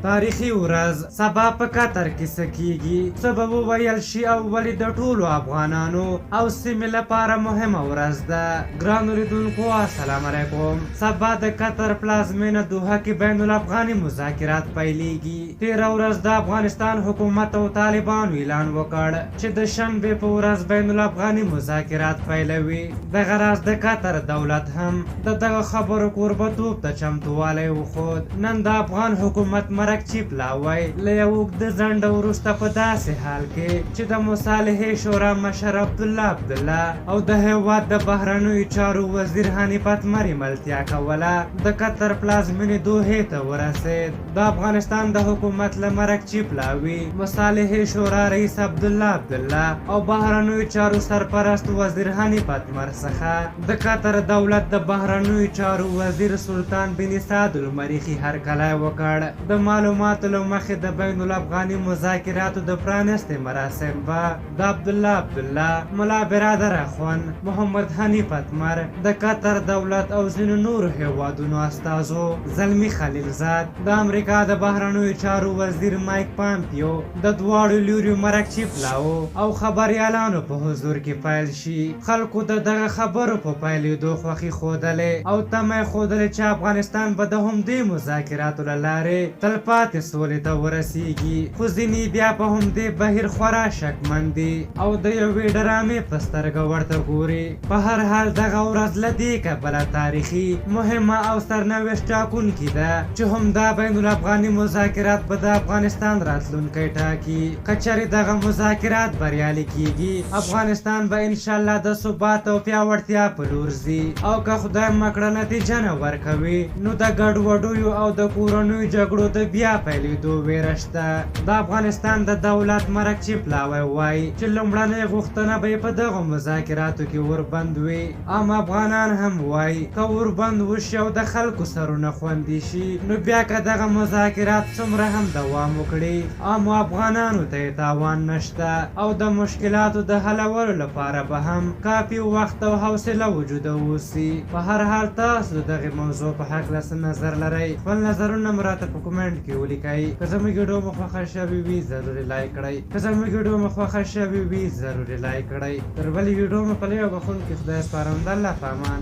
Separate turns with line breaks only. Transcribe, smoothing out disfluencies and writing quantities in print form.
تاریخي ورځ، سبا په قطر کې څه کیږي، څه به وویل شي او ولې د ټولو افغانانو او سیمې لپاره مهمه ورځ ده. ګرانو لیدونکو السلام علیکم. سبا د قطر پلازمینه دوحه کې بین الافغاني مذاکرات پیلیږي. تیره ورځ د افغانستان حکومت او طالبانو اعلان وکړ چې د شنبې په ورځ بین الافغاني مذاکرات پیلوي. دغه راز د قطر دولت هم د دغه خبرو کوربتوب ته چمتووالی وښود. نن د افغان حکومت مرکچي پلاوی له یو اوږده ځنډه وروسته په داسې حال کې چې د مصالحې شورا مشر عبدالله عبدالله او د هیواد د بهرنیو چارو وزیر حنیف اتمر یې ملتیا کوله، د قطر پلازمینې دوحې ته ورسید. د افغانستان د حکومت له مرکچي پلاوي، مصالحې شورا رئیس عبدالله عبدالله او بهرنیو چارو سرپرست وزیر حنیف اتمر څخه د قطر دولت د بهرنیو چارو وزیر سلطان بن سعد المریخي هرکلی وکړ. د معلوماتو له مخې د بین الافغاني مذاکراتو د پرانیستې مراسم به د عبدالله عبدالله، ملا برادر اخوند، محمد حنیف اتمر، د قطر دولت او ځینو نورو هیوادونو استازو، زلمي خلیلزاد، د امریکا د بهرنیو چارو وزیر مایک پامپیو، د دواړو لوریو مرکچي پلاوو او خبریالانو په حضور کې پیل شي. خلکو د دغه خبرو په پیلېدو خوښي ښودلې او تمه یې ښودلې چې افغانستان به د همدې مذاکراتو له لارې تلپاتې سولې ته ورسیږي، خو ځینې بیا په همدې بهیر خورا شکمن دي او د یوې ډرامې په سترګه ورته ګوري. په هر حال دغه ورځ له دې کبله تاریخي، مهمه او سرنوشت ټاکونکې ده چې همدا بین الافغاني مذاکرات به د افغانستان راتلونکی ټاکي. که چېرې دغه مذاکرات بریالي کیږي، افغانستان به انشاالله د ثبات او پیاوړتیا په لور ځي او که خدای مکړه نتیجه نه ورکوي نو د ګډوډیو او د کورنیو جګړو د بیا پیلېدو ویره شته. د افغانستان د دولت مرکچي پلاوی وایي چې لومړنۍ غوښتنه به یې په دغو مذاکراتو کې اوربند وي. عام افغانان هم وایي که اوربند وشي او د خلکو سرونه خوندي شي نو بیا که دغه مذاکرات څومره هم دوام وکړي عامو افغانانو ته یې تاوان نشته او د مشکلاتو د حلولو لپاره به هم کافي وخت او حوصله وجوده اوسي. په هر حال تاسو د دغې موضوع په هکله څه نظر لرئ؟ خپل نظرونه مو راته په کومنټ کې ولیکئ. که زموږ ویډیو مو خوښه شوې وي ضرور یې لایک کړئ. که زموږ ویډیو مو خوښه شوې وي ضرور یې لایک کړئ. تر بلې ویډیو مو په لوی او بخښونکي خدای سپارم. د الله په امان.